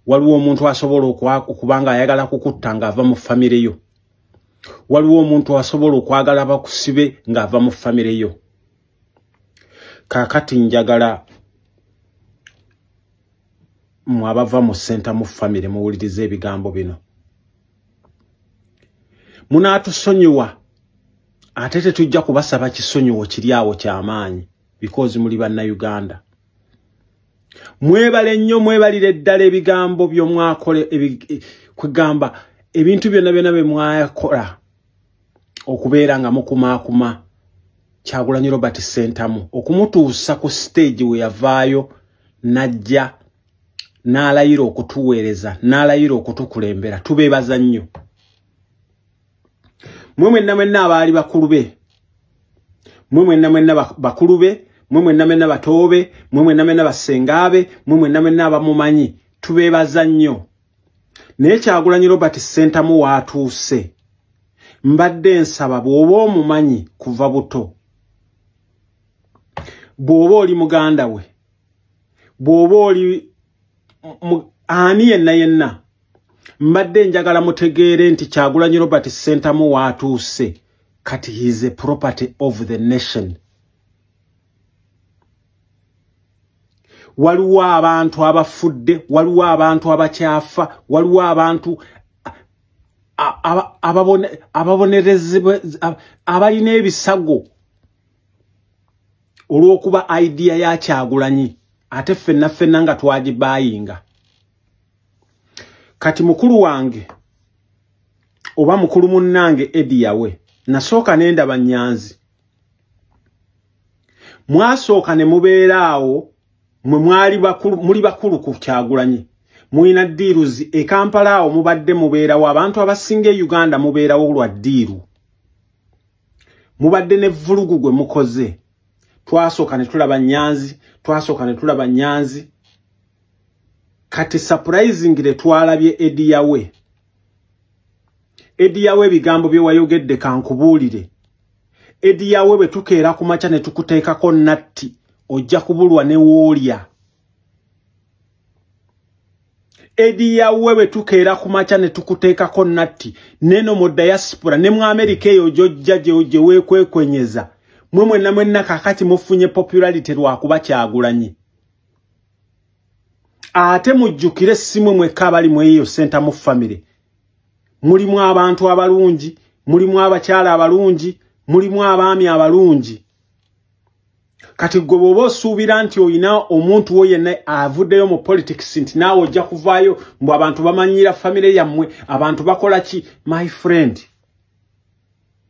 Waliwo omuntu asobola okuba nga ayagala kukutta ng'ava mu famire yo. Waliwo omuntu asobola okwagala bakusibe ng'ava mu famire yo. Kaakati njagala mmwe abava mu Ssentamu famire muwulirize ebigambo bino. Munaatusonyiwa, ate tetujja kubasaba kisonyiwo kiri awo kyamaanyi, because muli bannayuganda. Mwebale nnyo, mwebalire ddala ebigambo by'omwakole, kwegamba ebintu byonna byonna bye mwakola okubeera nga mukumaakuma Kyagulanyi Robert Ssentamu okumutuusa ku stage we yavaayo n'ajja n'alayira okutuweereza, n'alayira okutukulembera. Tubeebaza nnyo. Mwe mwenna mwenna abaali bakulu be, mwe mwenna mwenna bakulu be, mwe mwenna mwenna batoobe, mwe mwenna mwenna basengaabe, mwe mwenna mwenna abamumanyi, tubeebaza nnyo. Naye Kyagulanyi Robert Ssentamu waatuuse, mbadde nsaba bw'oba omumanyi kuva buto, bw'oba oli muganda we, bw'oba oli ani yenna yenna, mbadde njagala mutegeere nti Kyagulanyi Robert Ssentamu waatuuse kati he is a property of the nation. Waliwo abantu abafudde, waliwo abantu abakyafa, waliwo abantu ababonerezebwa, abalina ebisago olw'okuba idea ya Kyagulanyi, ate ffenna ffenna nga twagibayinga. Kati mukulu wange oba mukulu munnange Eddy Yawe, nasooka ne ndaba Nyanzi. Mwasooka ne mubeera awo, mwe mwali bakulu, muli bakulu ku Kyagulanyi. Mulina deals e Kampala awo mubadde mubeerawo, abantu abasinga e Uganda mubeerawo lwa deal. Mubadde ne vulugu gwe mukoze. Twasooka ne tulaba Nyanzi, twasooka ne tulaba Nyanzi. Kati surprisingly twalabye Eddy Yawe. Eddy Yawe ebigambo bye wayogedde kankubuulire. Eddy Yawe bwe tukeera ku makya ne tukuteekako natti, ojja kubulwa ne woolya. Eddy Yawe bwe tukeera ku makya ne tukuteekako natti, neno mu diaspora ne mu Amerika eyo gy'ojja gye weekwekwenyeza, mwe mwenna mwenna kaakati mufunye popularity lwakuba Kyagulanyi. Ate mujjukire si mmwe mwekka abali mu eyo Ssentamu family. Mulimu abantu abalungi, mulimu abakyala abalungi, mulimu abaami abalungi. Kati gwe bw'oba osuubira nti olina omuntu wo yenna avuddeyo mu politics nti naawe ojja kuvaayo mbu abantu bamanyira famire yammwe, abantu bakola ki, my friend,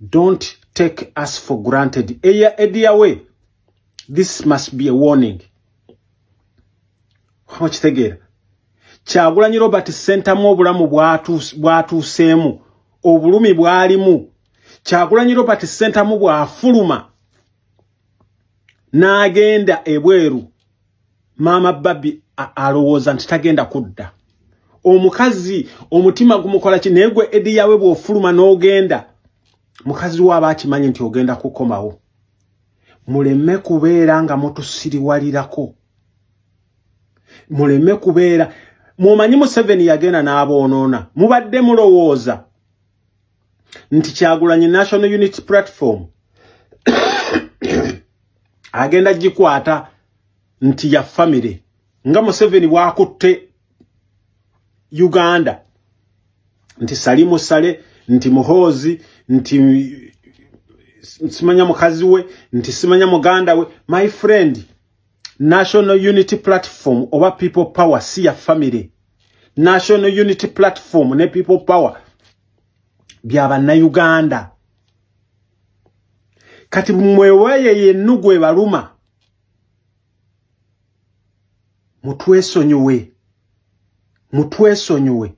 don't take us for granted. Eddy Yawe, this must be a warning. Okitegeera? Kyagulanyi Robert Ssentamu obulamu bwatuuseemu, obulumi bwalimu. Kyagulanyi Robert Ssentamu bw'afuluma n'agenda ebweru, maama Babi alowooza nti tagenda kudda. Omukazi omutima gumukola ki? Naye gwe Eddy Yawe bw'ofuluma n'ogenda, mukazi we aba akimanyi nti ogenda kukomawo. Muleme kubeera nga mutusiriwalirako. Muleme kubeera mumanyi Museveni yagenda n'aboonoona. Mubadde mulowooza nti Kyagulanyi National Unity Platform agenda gikwata nti ya family, nga Museveni bw'akutte Uganda nti Salimu Sale, nti Muhoozi, nti simanya mukazi we, nti simanya muganda we. My friend, National Unity Platform oba People Power si ya family. National Unity Platform ne People Power bya bannayuganda. Kati mwewaye yennugu ebaluma, mutwesonyiwe, mutwesonyiwe.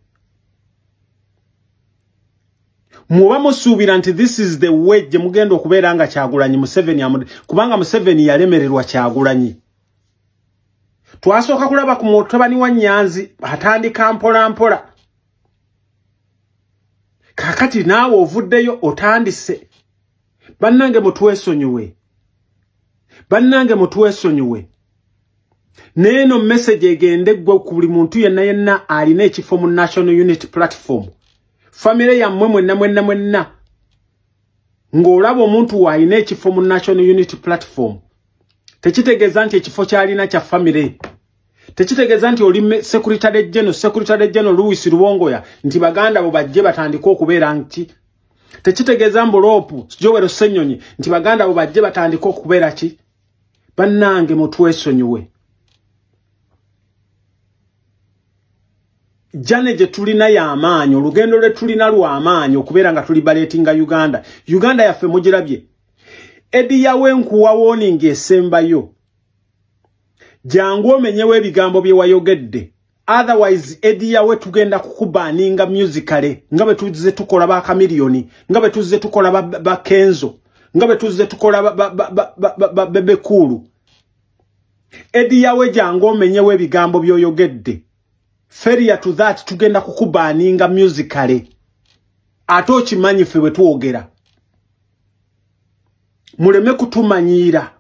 Muba musuubira nti this is the way gye mugenda okubeera nga Kyagulanyi Museveni, kubanga Museveni yalemererwa Kyagulanyi. Twasooka kulaba ku mutabani wa Nyanzi atandika mpola mpola. Kaakati naawe ovuddeyo otandise. Bannange mutwesonyiwe, bannange mutwesonyiwe. Neeno message egende gwe ku buli muntu yenna yenna alina ekifo mu National Unity Platform. Family yammwe mwenna mwenna mwenna, ng'olaba omuntu w'alina ekifo mu National Unity Platform, tekitegeeza nti ekifo ky'alina kya family. Tekitegeeza nti oli Secretary General Louis Rubongoya nti baganda bo bajje batandike okubeera nti. Tekitegeeza mbu LOP Joel Ssenyonyi nti baganda bo bajje batandike okubeera ki. Bannange, mutwesonyiwe. Journey gye tulina y'amaanyi, olugendo lwe tulina lw'amaanyi okubeera nga tuli liberatinga Uganda. Uganda yaffe mugirabye. Eddy Yawe, nkuwa warning esembayo. Jangu omenyewo ebigambo bye wayogedde, otherwise Eddy Yawe, tugenda kukubaninga musically nga bwe tuzze tukola ba Chameleone, nga bwe tuzze tukola ba Kenzo, nga bwe tuzze tukola ba Bebe Cool. Eddy Yawe, jangu omenyewo ebigambo by'oyogedde. Failure to that, tugenda kukubaninga musically. Ate okimanyi ffe bwe twogera. Muleme kutumanyiira.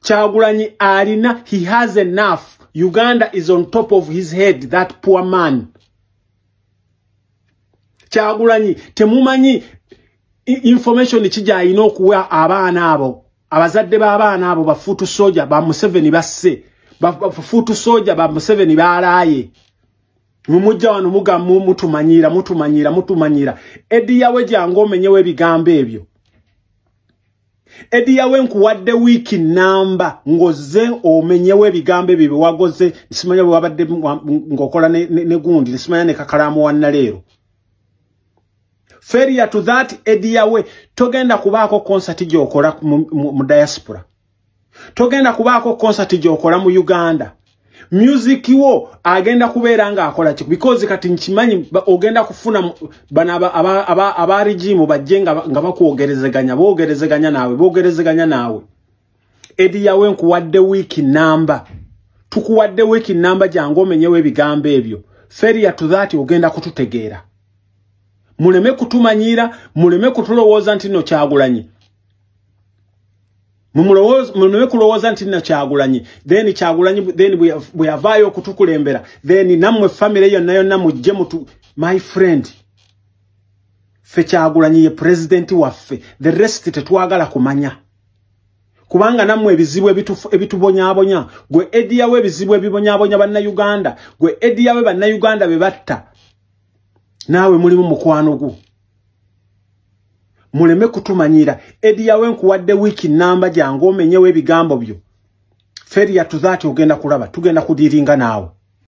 Kyagulanyi alina, he has enough. Uganda is on top of his head, that poor man. Kyagulanyi temumanyi information kijja alina okuwa abaana abo, abazadde b'abaana abo ba foot soldier ba Museveni basse, ba foot soldier ba Museveni balaaye. Mumujja wano mugamu mutumanyiira, mutumanyiira, mutumanyiira. Eddy Yawe, jangu omenyewo ebigambo ebyo. Eddy Yawe, nkuwadde wiiki namba ng'ozze omenyewo ebigambo ebyo bye wagoze. Simanya bwe wabadde ng'okola ne gundi, simanya ne kakalaamu wannaleero. Failure to that, Eddy Yawe, togenda kubaako concert gy'okola mu diaspora, togenda kubaako concert gy'okola mu Uganda. Music wo agenda kubeera ng'akola ki? Because kati nkimanyi ogenda kufuna bano aba regime bajje nga bakwogerezeganya, boogerezeganya naawe, boogerezeganya naawe. Eddy Yawe, nkuwadde wiiki namba, tukuwadde wiiki namba, jangu omenyewo ebigambo ebyo. Failure to that, ogenda kututegeera. Muleme kutumanyiira, muleme kutulowooza nti nno Kyagulanyi, muleme kulowooza nti nno Kyagulanyi, then Kyagulanyi then bwe yavaayo okutukulembera, then nammwe family yonna yonna mujje mutu. My friend, ffe Kyagulanyi ye president waffe, the rest tetwagala kumanya, kubanga nammwe ebizibu ebitubonyaabonya, gwe Eddy Yawe, ebizibu ebibonyaabonya Bannayuganda, gwe Eddy Yawe, Bannayuganda be batta, naawe mulimu mukwano gwo. Muleme kutumanyira. Eddy Yawe, nkuwadde wiiki namba, jangu omenyewo ebigambo byo. Failure to that, ogenda kulaba tugenda kudiringa naawe.